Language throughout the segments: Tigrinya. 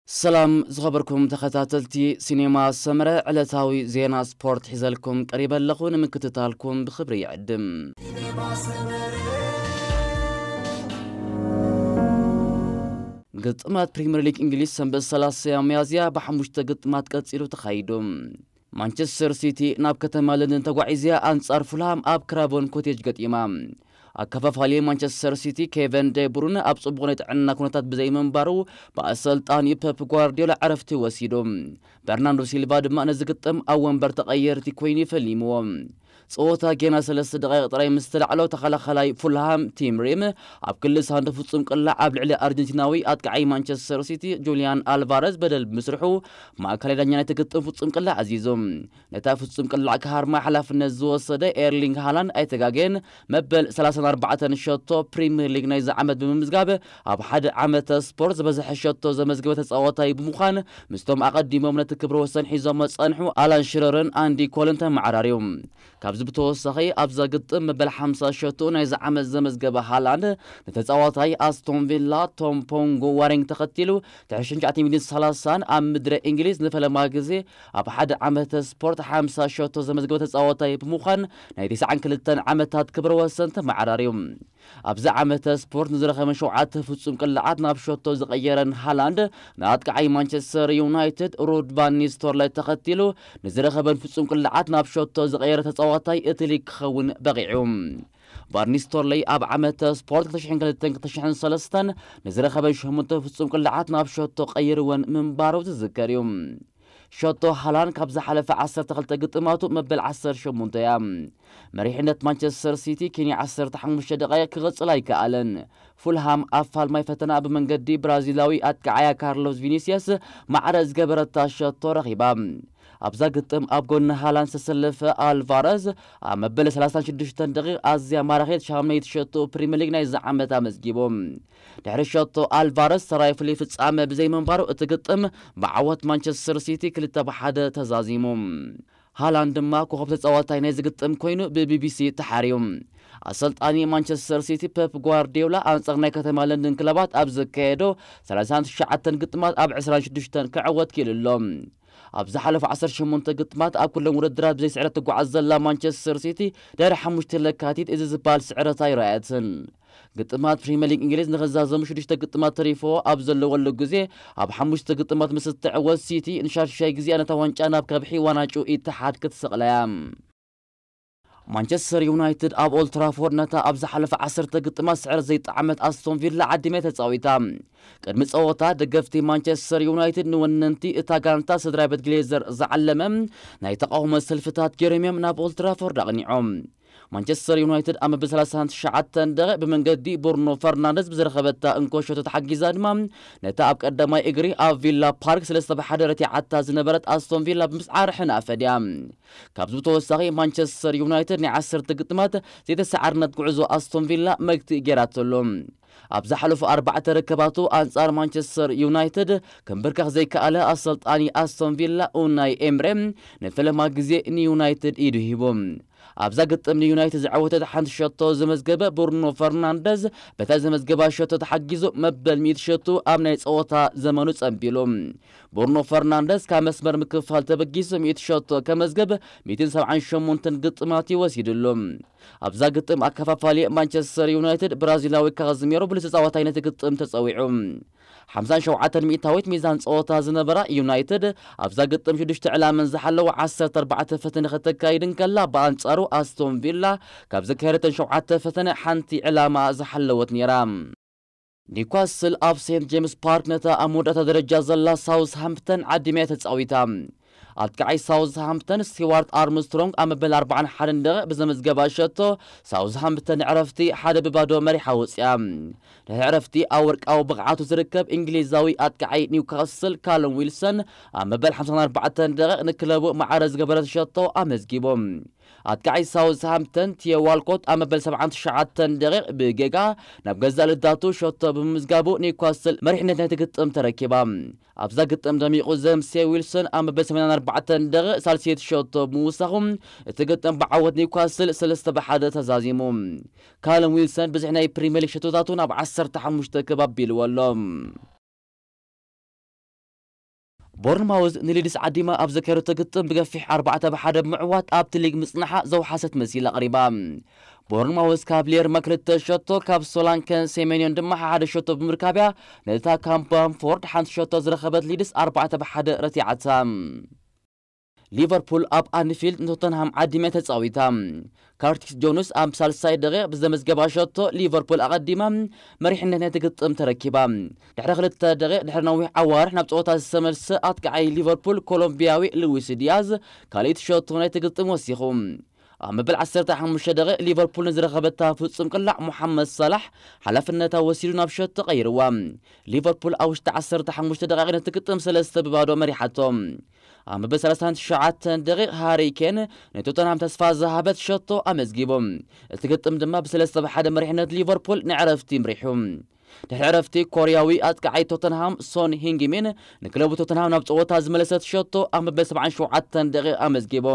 ሰላም ዝኸበርኩም ተኸታተልቲ ሲኔማ ሰመረ፣ ዕለታዊ ዜና ስፖርት ሒዘልኩም ቀሪበ ኣለኹ። ንምክትታልኩም ብኽብሪ ይዕድም። ግጥማት ፕሪምየር ሊግ እንግሊዝ ሰንበት ሰላሳ ሚያዝያ ብሓሙሽተ ግጥማት ቀጺሉ ተኻይዱ። ማንቸስተር ሲቲ ናብ ከተማ ለንደን ተጓዒዝያ ኣንጻር ፉልሃም ኣብ ክራቨን ኮቴጅ ገጢማ። ኣከፋፋሊ ማንቸስተር ሲቲ ኬቨን ዴ ብሩነ ኣብ ጽቡቕ ናይ ጥዕና ኩነታት ብዘይምንባሩ፣ ብኣሰልጣኒ ፐፕ ጓርዲዮላ ዕረፍቲ ወሲዱ። በርናንዶ ሲልቫ ድማ ነዚ ግጥም ኣብ ወንበር ተቐየርቲ ኮይኑ ፈሊምዎ። ጸወታ ጌና ሰለስተ ደቂቕ ጥራይ ምስ ተላዕሎ፣ ተኸላኸላይ ፉልሃም ቲም ሪም ኣብ ክሊ ሳንዶ ፍጹም ቅላዕ ኣብ ልዕሊ ኣርጀንቲናዊ ኣጥቃዓይ ማንቸስተር ሲቲ ጁልያን ኣልቫረዝ በደል ብምስርሑ፣ ማእከላይ ዳኛ ናይቲ ግጥም ፍጹም ቅላዕ ኣዚዙ። ነታ ፍጹም ቅላዕ ክሃርማ ሓላፍነት ዝወሰደ ኤርሊንግ ሃላንድ ኣይተጋገየን። መበል ሰላሳን ኣርባዕተን ሸቶ ፕሪምየር ሊግ ናይዚ ዓመት ብምምዝጋብ፣ ኣብ ሓደ ዓመተ ስፖርት ዝበዝሐ ሸቶ ዘመዝገበ ተጻዋታይ ብምዃን፣ ምስቶም ኣቐዲሞም ነቲ ክብረ ወሰን ሒዞም ዝጸንሑ ኣላን ሽረርን ኣንዲ ኮልን ተመዓራርዩ። ካብዚ ብተወሳኺ፣ ኣብዛ ግጥም መበል ሓምሳ ሸቶ ናይዚ ዓመት ዘመዝገበ ሃላንድ፣ ንተጻዋታይ ኣስቶን ቪላ ቶም ፖንጎ ዋሬንግ ተኸቲሉ፣ ትሕቲ ሽዱሽተ ሚእትን ሰላሳን ኣብ ምድረ እንግሊዝ ንፈለማ ግዜ ኣብ ሓደ ዓመተ ስፖርት ሓምሳ ሸቶ ዘመዝገበ ተጻዋታይ ብምዃን፣ ናይ ተስዓን ክልተን ዓመታት ክብረ ወሰን ተመዓራርዩ። ኣብዚ ዓመተ ስፖርት ንዝረኸበን ሸውዓተ ፍጹም ቅላዓት ናብ ሸቶ ዝቐየረን ሃላንድ፣ ንኣጥቃዓይ ማንቸስተር ዩናይትድ ሩድ ቫን ኒስተርሎይ ተኸቲሉ ንዝረኸበን ፍጹም ቅላዓት ናብ ሸቶ ዝቐየረ ተጻዋታይ እቲ ሊግ ክኸውን በቒዑ። ቫን ኒስተርሎይ ኣብ ዓመተ ስፖርት ክልተ ሽሕን ክልተን ክልተ ሽሕን ሰለስተን ንዝረኸበን ሸሞንተ ፍጹም ቅላዓት ናብ ሸቶ ቀይርወን ምንባሩ ዝዝከር እዩ። ሸቶ ሃላንድ ካብ ዝሓለፈ ዓሰርተ ክልተ ግጥማቱ መበል ዓሰርተ ሸሞንተ እያ። መሪሕነት ማንቸስተር ሲቲ ኪኒ ዓሰርተ ሓሙሽተ ደቓይቕ ክቕጽል ኣይከኣለን። ፉልሃም ኣብ ፋልማይ ፈተና ብመንገዲ ብራዚላዊ ኣጥቃዓያ ካርሎስ ቪኒስየስ ማዕረ ዝገበረታ ሸቶ ረኺባ። ኣብዛ ግጥም ኣብ ጎኒ ሃላንድ ዝተሰለፈ ኣልቫረዝ፣ ኣብ መበል ሰላሳን ሽዱሽተን ደቒቕ ኣዝያ ማራኺት ሻምናይቲ ሸቶ ፕሪምየር ሊግ ናይዚ ዓመት ኣመዝጊቡ። ድሕሪ ሸቶ ኣልቫረዝ፣ ሰራይ ፍሉይ ፍጻመ ብዘይምንባሩ፣ እቲ ግጥም ብዓወት ማንቸስተር ሲቲ ክልተ ብሓደ ተዛዚሙ። ሃላንድ ድማ ኮኸብ ተጻዋታይ ናይዚ ግጥም ኮይኑ ብቢቢሲ ተሓርዩ። ኣሰልጣኒ ማንቸስተር ሲቲ ፔፕ ጓርዲዮላ ኣንጻር ናይ ከተማ ለንደን ክለባት ኣብ ዘካየዶ ሰላሳን ትሽዓተን ግጥማት ኣብ ዕስራን ሽዱሽተን ክዕወት ክኢሉ ኣሎ። ኣብ ዝሓለፉ ዓሰርተ ሸሞንተ ግጥማት ኣብ ኩሎም ውድድራት ብዘይ ስዕረት ትጓዓዝ ዘላ ማንቸስተር ሲቲ፣ ድሕሪ ሓሙሽተ ለካቲት እዚ ዝበሃል ስዕረት ኣይረኣየትን። ግጥማት ፕሪምየር ሊግ እንግሊዝ ንኽዛዘሙ ሽዱሽተ ግጥማት ተሪፎ ኣብ ዘለወሉ ግዜ፣ ኣብ ሓሙሽተ ግጥማት ምስ እትዕወት፣ ሲቲ ንሻድሻይ ግዜ ነታ ዋንጫ ናብ ከብሒ ዋናጩ ኢትሓድ ክትስቕላ እያ። ማንቸስተር ዩናይትድ ኣብ ኦልትራፎርድ ነታ ኣብ ዝሓለፈ ዓሰርተ ግጥማት ስዕረት ዘይጠዓመት ኣስቶን ቪላ ዓዲማ ተጻዊታ። ቅድሚ ጸወታ፣ ደገፍቲ ማንቸስተር ዩናይትድ ንወነንቲ እታ ጋንታ ስድራ ቤት ግሌዘር ዝዓለመ ናይ ተቓውሞ ሰልፍታት ገይሮም እዮም ናብ ኦልትራፎርድ ኣቕኒዖም። ማንቸስተር ዩናይትድ ኣብ መበል ሰላሳን ትሽዓተን ደቂቕ ብመንገዲ ብሩኖ ፈርናንደዝ ብዝረኸበታ እንኮ ሸቶ ተሓጊዛ ድማ፣ ነታ ኣብ ቀዳማይ እግሪ ኣብ ቪላ ፓርክ ሰለስተ ብሓደ ረቲዓታ ዝነበረት ኣስቶን ቪላ ብምስዓር ሕና ፈድያ። ካብዚ ብተወሳኺ፣ ማንቸስተር ዩናይትድ ናይ ዓሰርተ ግጥማት ዘይተሰዓርነት ጉዕዞ ኣስቶን ቪላ መግትኢ ገይራቶ ኣሎ። ኣብ ዝሓለፉ ኣርባዕተ ርክባቱ ኣንጻር ማንቸስተር ዩናይትድ ክንብርከኽ ዘይከኣለ ኣሰልጣኒ ኣስቶን ቪላ ኡናይ ኤምሬ፣ ንፈለማ ግዜ ንዩናይትድ ኢዱ ሂቡ። ኣብዛ ግጥም ንዩናይትድ ዘዕወተት ሓንቲ ሸቶ ዘመዝገበ ብሩኖ ፈርናንደዝ፣ በታ ዘመዝገባ ሸቶ ተሓጊዙ መበል ሚእቲ ሸቶ ኣብ ናይ ጸወታ ዘመኑ ጸንቢሉ። ብሩኖ ፈርናንደዝ ካብ መስመር ምክፍፋል ተበጊሱ ሚእቲ ሸቶ ከመዝግብ ሚእትን ሰብዓን ሸሞንተን ግጥማት እዩ ወሲድሉ። ኣብዛ ግጥም፣ ኣከፋፋሊ ማንቸስተር ዩናይትድ ብራዚላዊ ካዝሚሮ ብሉጽ ተጻዋታይ ነቲ ግጥም ተጸዊዑ። ሓምሳን ሸውዓተን ሚእታዊት ሚዛን ጸወታ ዝነበራ ዩናይትድ፣ ኣብዛ ግጥም ሽዱሽተ ዕላመን ዝሓለወ ዓሰርተ ኣርባዕተ ፈተነ ከተካይድ እንከላ፣ ብኣንጻሩ ኣስቶን ቪላ ካብ ዘካየደተን ሸውዓተ ፈተነ ሓንቲ ዕላማ ዝሓለወት ነይራ። ኒውካስል ኣብ ሴንት ጄምስ ፓርክ ነታ ኣብ መወዳእታ ደረጃ ዘላ ሳውዝሃምፕተን ዓዲማ እያ ተጻዊታ። ኣጥቃዓይ ሳውዝሃምፕተን ስቲዋርት ኣርምስትሮንግ ኣብ መበል ኣርባዓን ሓደን ደቂቕ ብዘመዝገባ ሸቶ፣ ሳውዝሃምፕተን ዕረፍቲ ሓደ ብባዶ መሪሓ ወጽያ። ድሕሪ ዕረፍቲ ኣብ ወርቃዊ ብቕዓቱ ዝርከብ እንግሊዛዊ ኣጥቃዓይ ኒውካስል ካሎም ዊልሰን ኣብ መበል ሓምሳን ኣርባዕተን ደቂቕ ንክለቡ ማዕረ ዝገበረት ሸቶ ኣመዝጊቡ። ኣጥቃዓይ ሳውዝሃምፕተን ቲዮ ዋልኮት ኣብ መበል ሰብዓን ትሽዓተን ደቂቕ ብጌጋ ናብ ገዛእ ልዳቱ ሸቶ ብምምዝጋቡ፣ ኒውካስል መሪሕነት ናይቲ ግጥም ተረኪባ። ኣብዛ ግጥም ደሚቑ ዘምሴ ዊልሰን ኣብ መበል ሰማንያን ኣርባዕተን ደቂቕ ሳልሰይቲ ሸቶ ብምውሳኹ፣ እቲ ግጥም ብዓወት ኒውካስል ሰለስተ ብሓደ ተዛዚሙ። ካለም ዊልሰን ብዝሒ ናይ ፕሪምየር ሊግ ሸቶታቱ ናብ ዓሰርተ ሓሙሽተ ከብ ኣቢልዎ ኣሎ። ቦርንማውዝ ንሊድስ ዓዲማ ኣብ ዘካየደቶ ግጥም ብገፊሕ ኣርባዕተ ብ ሓደ ብምዕዋት ኣብቲ ሊግ ምጽናሓ ዘውሓሰት መሲላ ቀሪባ። ቦርንማውዝ ካብ ሌርማ ክልተ ሸቶ፣ ካብ ሶላንከ ሴሜንዮን ድማ ሓደ ሸቶ ብምርካብያ ነታ ካብ ባምፎርድ ሓንቲ ሸቶ ዝረኸበት ሊድስ ኣርባዕተ ብ ሓደ ረቲዓታ። ሊቨርፑል ኣብ ኣንፊልድ ንቶተንሃም ዓዲማ ተጻዊታ። ካርቲስ ጆንስ ኣብ ሳልሳይ ደቂቕ ብዘመዝገባ ሸቶ ሊቨርፑል ኣቐዲማ መሪሕነት ናይቲ ግጥም ተረኪባ። ድሕሪ ክልተ ደቂቕ ድሕሪ ነዊሕ ኣዋርሕ ናብ ጸወታ ዝተመልሰ ኣጥቃዓይ ሊቨርፑል ኮሎምቢያዊ ሉዊስ ዲያዝ ካልኣይቲ ሸቶ ናይቲ ግጥም ወሲኹ። ኣብ መበል ዓሰርተ ሓሙሽተ ደቂቕ ሊቨርፑል ንዝረኸበታ ፍጹም ቅላዕ ሞሓመድ ሳላሕ ሓላፍነታ ወሲዱ ናብ ሸቶ ቀይርዋ። ሊቨርፑል ኣብ ውሽጢ ዓሰርተ ሓሙሽተ ደቂቕ ነቲ ግጥም ሰለስተ ብባዶ መሪሓቶ። ኣብ መበል ሰላሳን ትሽዓተን ደቂቕ ሃሪ ኬን ንቶተንሃም ተስፋ ዝሃበት ሸቶ ኣመዝጊቡ። እቲ ግጥም ድማ ብሰለስተ ብ ሓደ መሪሕነት ሊቨርፑል ንዕረፍቲ ምሪሑ። ድሕሪ ዕረፍቲ ኮርያዊ ኣጥቃዓይ ቶተንሃም ሶን ሂንግሚን ንክለቡ ቶተንሃም ናብ ጸወታ ዝመለሰት ሸቶ ኣብ መበል ሰብዓን ሸውዓተን ደቂቕ ኣመዝጊቡ።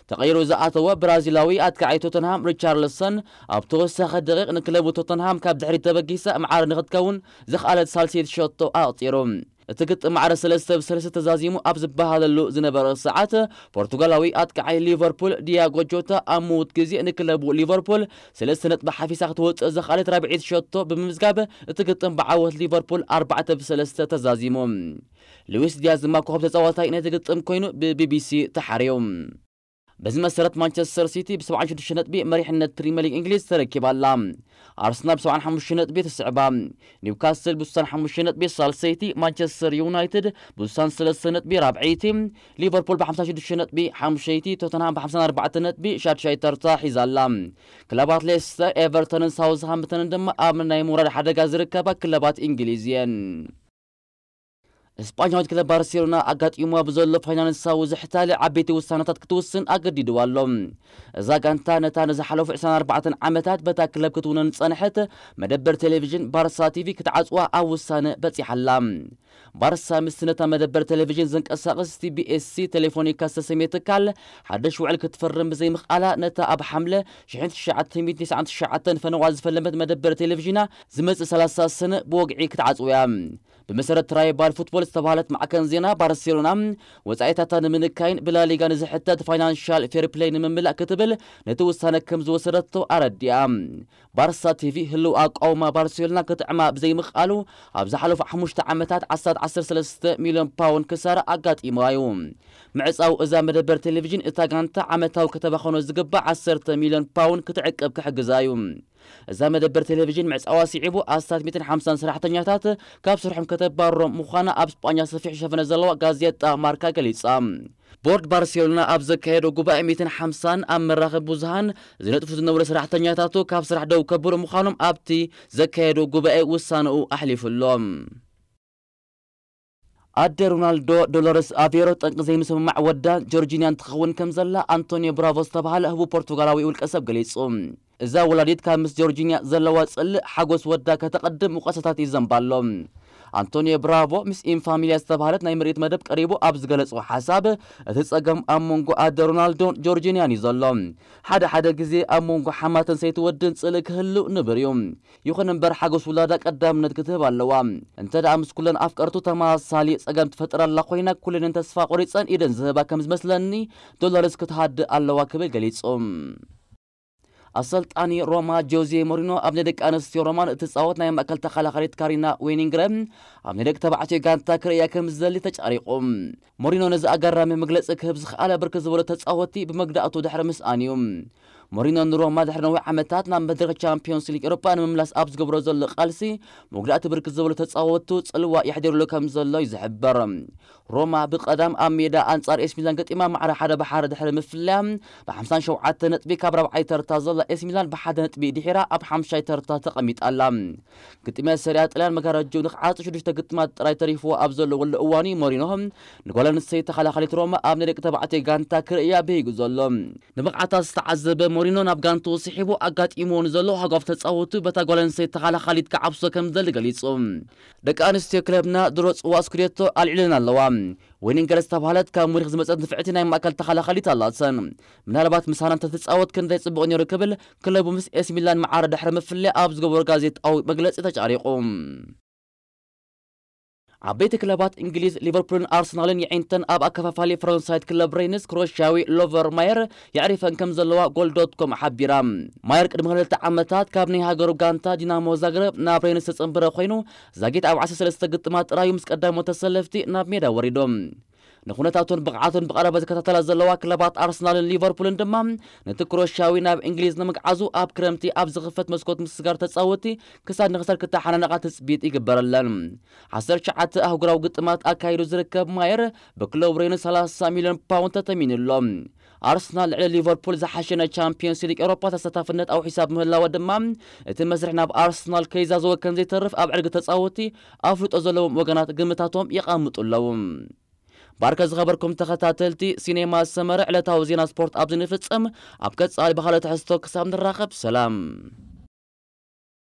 ተቐይሩ ዝኣተወ ብራዚላዊ ኣጥቃዓይ ቶተንሃም ሪቻርልሰን ኣብ ተወሳኺ ደቂቕ ንክለቡ ቶተንሃም ካብ ድሕሪት ተበጊሳ ማዕረ ንክትከውን ዝኸኣለት ሳልሰይቲ ሸቶ ኣቕጺሩ። እቲ ግጥም ማዕረ ሰለስተ ብ ሰለስተ ተዛዚሙ ኣብ ዝበሃለሉ ዝነበረ ሰዓት፣ ፖርቱጋላዊ ኣጥቃዓይ ሊቨርፑል ዲያጎ ጆታ ኣብ ምዉት ግዜ ንክለቡ ሊቨርፑል ሰለስተ ነጥቢ ሓፊሳ ክትወጽእ ዝኸኣለት ራብዐይቲ ሸቶ ብምምዝጋብ፣ እቲ ግጥም ብዓወት ሊቨርፑል ኣርባዕተ ብ ሰለስተ ተዛዚሙ። ሉዊስ ዲያዝ ድማ ኮኸብ ተጻዋታይ ናይቲ ግጥም ኮይኑ ብቢቢሲ ተሓርዩ። በዚ መሰረት ማንቸስተር ሲቲ ብ ሰብዓን ሽዱሽተ ነጥቢ መሪሕነት ፕሪምየር ሊግ እንግሊዝ ተረኪባ ኣላ። ኣርሰናል ብ ሰብዓን ሓሙሽተ ነጥቢ ትስዕባ። ኒውካስል ብ ስሳን ሓሙሽተ ነጥቢ ሳልሰይቲ፣ ማንቸስተር ዩናይትድ ብ ስሳን ሰለስተ ነጥቢ ራብዐይቲ፣ ሊቨርፑል ብ ሓምሳን ሽዱሽተ ነጥቢ ሓሙሸይቲ፣ ቶተንሃም ብ ሓምሳን ኣርባዕተ ነጥቢ ሻድሻይ ተርታ ሒዛ ኣላ። ክለባት ሌስተር፣ ኤቨርተንን ሳውዝሃምፕተንን ድማ ኣብ ናይ ምውራድ ሓደጋ ዝርከባ ክለባት እንግሊዝ እየን። ስጳኛዊት ክለብ ባርሴሎና ኣጋጢምዋ ብዘሎ ፋይናንሳዊ ዝሕታለ ዓበይቲ ውሳነታት ክትውስን ኣገዲድዋ ኣሎ። እዛ ጋንታ ነታ ንዝሓለፉ ዕስራን ኣርባዕተን ዓመታት በታ ክለብ ክትውነን ዝጸንሐት መደበር ቴሌቪዥን ባርሳ ቲቪ ክትዓጽዋ ኣብ ውሳነ በጺሓ ኣላ። ባርሳ ምስቲ ነታ መደበር ቴሌቪዥን ዘንቀሳቕስ ቲቢኤስሲ ቴሌፎኒካ ዝተሰምየ ትካል ሓድሽ ውዕል ክትፈርም ብዘይምኽኣላ ነታ ኣብ ሓምለ ሽሕን ትሽዓተ ሚእትን ተስዓን ትሽዓተን ፈነዋ ዝፈለመት መደበር ቴሌቪዥና ዝመጽእ ሰላሳ ሰነ ብወግዒ ክትዓጽው እያ። ብመሰረት ትራይባል ፉትቦል ዝተባህለት ማዕከን ዜና ባርሴሎና፣ ወጻኢታታ ንምንካይን ብላሊጋ ንዝሕተት ፋይናንሻል ፌር ፕሌይ ንምምላእ ክትብል ነቲ ውሳነ ከም ዝወሰደቶ ኣረዲኣ። ባርሳ ቲቪ ህልው ኣቃውማ ባርሴሎና ክጥዕማ ብዘይምኽኣሉ፣ ኣብ ዝሓለፉ ሓሙሽተ ዓመታት ዓሰርተ ዓሰርተ ሰለስተ ሚልዮን ፓውንድ ክሳራ ኣጋጢምዋ እዩ። ምዕጻው እዛ መደበር ቴሌቪዥን እታ ጋንታ ዓመታዊ ከተባኸኖ ዝግባእ ዓሰርተ ሚልዮን ፓውንድ ክትዕቅብ ክሕግዛ እዩ። እዛ መደበር ቴሌቪዥን ምዕጻዋ ስዒቡ ኣስታት ሚእትን ሓምሳን ሰራሕተኛታት ካብ ስርሖም ከተባርሮም ምዃና ኣብ ስጳኛ ሰፊሕ ሸፈነ ዘለዋ ጋዜጣ ማርካ ገሊጻ። ቦርድ ባርሴሎና ኣብ ዘካየዶ ጉባኤ ሚእትን ሓምሳን ኣብ መራኸቢ ብዙሃን ዝነጥፉ ዝነበሩ ሰራሕተኛታቱ ካብ ስራሕ ደው ከብሉ ምዃኖም ኣብቲ ዘካየዶ ጉባኤ ውሳነኡ ኣሕሊፉ ኣሎ። ኣደ ሮናልዶ ዶሎረስ ኣቬሮ ጠንቂ ዘይምስምማዕ ወዳ ጆርጂንያን ትኸውን ከም ዘላ ኣንቶኒዮ ብራቮ ዝተባህለ ህቡ ፖርቱጋላዊ ውልቀ ሰብ ገሊጹ። እዛ ወላዲት ካብ ምስ ጆርጂንያ ዘለዋ ጽልእ ሓጎስ ወዳ ከተቐድም ሙቐሰታት ይዘንባ ኣሎ። ኣንቶኒዮ ብራቮ ምስ ኢንፋሚልያ ዝተባህለት ናይ ምርኢት መደብ ቀሪቡ ኣብ ዝገለጾ ሓሳብ፣ እቲ ጸገም ኣብ መንጎ ኣደ ሮናልዶን ጆርጂንያን እዩ ዘሎ። ሓደ ሓደ ግዜ ኣብ መንጎ ሓማትን ሰይቲ ወድን ጽልእ ክህሉ ንብር እዩ። ይኹን እምበር ሓጎስ ውላዳ ቀዳምነት ክትህብ ኣለዋ። እንተ ደኣ ምስ ኩለን ኣፍቀርቱ ተመሳሳሊ ጸገም ትፈጥር ኣላ ኮይና፣ ኩለንን ተስፋ ቆሪጸን ኢደን ዝህባ ከም ዝመስለኒ ዶሎረስ ክትሃድእ ኣለዋ ክብል ገሊጹ። ኣሰልጣኒ ሮማ ጆዜ ሞሪኖ ኣብ ናይ ደቂ ኣንስትዮ ሮማን እትጻወት ናይ ማእከል ተኸላኻሊት ካሪና ዌኒንግረ ኣብ ናይ ደቂ ተባዕትዮ ጋንታ ክርእያ ከም ዝደሊ ተጫሪቑ። ሞሪኖ ነዚ ኣገራሚ መግለጺ ክህብ ዝኸኣለ ብርክት ዝበሉ ተጻወትቲ ብመግዳእቱ ድሕሪ ምስኣን እዩ። ሞሪኖ ንሮማ ድሕሪ ነዊሕ ዓመታት ናብ መድረኽ ቻምፒዮንስ ሊግ ኤውሮጳ ንምምላስ ኣብ ዝገብሮ ዘሎ ቃልሲ መጉዳእቲ ብርክት ዝበሉ ተጻወትቱ ጽልዋ የሕዲሩሉ ከም ዘሎ እዩ ዝሕበር። ሮማ ብቐዳም ኣብ ሜዳ ኣንጻር ኤስ ሚላን ገጢማ ማዕረ ሓደ ብ ሓደ ድሕሪ ምፍላያ ብ ሓምሳን ሸውዓተ ነጥቢ ካብ ራብዓይ ተርታ ዘላ ኤስ ሚላን ብሓደ ነጥቢ ድሒራ ኣብ ሓምሻይ ተርታ ተቐሚጣ ኣላ። ግጥሚያ ሰሪያ ጥልያን መጋረጅኡ ንኽዓጽ ሽዱሽተ ግጥማት ጥራይ ተሪፍዎ ኣብ ዘለወሉ እዋን እዩ ሞሪኖ ንጓል ኣንስተይቲ ተኸላኻሊት ሮማ ኣብ ናይ ደቂ ተባዕትዮ ጋንታ ክርእያ ብሂጉ ዘሎ። ንብቕዓታ ዝተዓዘበ ሞሪኖ ናብ ጋንትኡ ስሒቡ ኣጋጢምዎ ንዘሎ ሃጓፍ ተጻወቱ በታ ጓል ኣንስተይቲ ተኸላኻሊት ክዓብሶ ከም ዝደሊ ገሊጹ። ደቂ ኣንስትዮ ክለብና ድሮ ጽዋእ ስኩዴቶ ኣልዒለን ኣለዋ። ዌኒንገር ዝተባህለት ካብ ሙኒክ ዝመጸት ንፍዕቲ ናይ ማእከል ተኸላኻሊት ኣላተን። ምናልባት ምሳና እንተትጻወት ክንደይ ጽቡቕ ነይሩ ክብል ክለቡ ምስ ኤስ ሚላን መዓረ ድሕሪ ምፍልያ ኣብ ዝገበሮ ጋዜጣዊ መግለጺ ተጫሪቑ። ዓበይቲ ክለባት እንግሊዝ ሊቨርፑልን ኣርሰናልን የዒንተን ኣብ ኣከፋፋሊ ፈረንሳይት ክለብ ሬንስ ክሮሽያዊ ሎቨር ማየር የዕሪፈን ከም ዘለዋ ጎል ዶት ኮም ሓቢራ። ማየር ቅድሚ ክልተ ዓመታት ካብ ናይ ሃገሩ ጋንታ ዲናሞ ዛግረብ ናብ ሬንስ ተጸንበረ ኮይኑ፣ ዛጊት ኣብ ዓሰርተ ሰለስተ ግጥማት ጥራዩ ምስ ቀዳሞት ተሰለፍቲ ናብ ሜዳ ወሪዶም። ንኹነታቱን ብቕዓቱን ብቐረባ ዝከታተላ ዘለዋ ክለባት ኣርሰናልን ሊቨርፑልን ድማ፣ ነቲ ክሮሽያዊ ናብ እንግሊዝ ንምግዓዙ ኣብ ክረምቲ ኣብ ዝኽፈት መስኮት ምስጋር ተጻወቲ ክሳድ ንክሳድ ክተሓናነቓ ትጽቢት ይግበረለን። ዓሰርተ ትሽዓተ ኣህጉራዊ ግጥማት ኣካይዱ ዝርከብ ማየር ብክለብ ሬንስ ሰላሳ ሚልዮን ፓውንድ ተተሚኑ ኣሎ። ኣርሰናል ልዕሊ ሊቨርፑል ዝሓሸ ናይ ቻምፒዮንስ ሊግ ኤውሮፓ ተሳታፍነት ኣውሒሳ ብምህላዋ ድማ፣ እቲ መስርሕ ናብ ኣርሰናል ከይዛዘወ ከም ዘይተርፍ ኣብ ዕርጊ ተጻወቲ ኣፍልጦ ዘለዎም ወገናት ግምታቶም የቐምጡ ኣለዉ። ባርከ ዝኸበርኩም ተኸታተልቲ፣ ሲኔማ ሰመረ ዕለታዊ ዜና ስፖርት ኣብዚ ንፍጽም። ኣብ ቀጻሊ ብኻልእ ትሕዝቶ ክሳብ ንራኸብ ሰላም።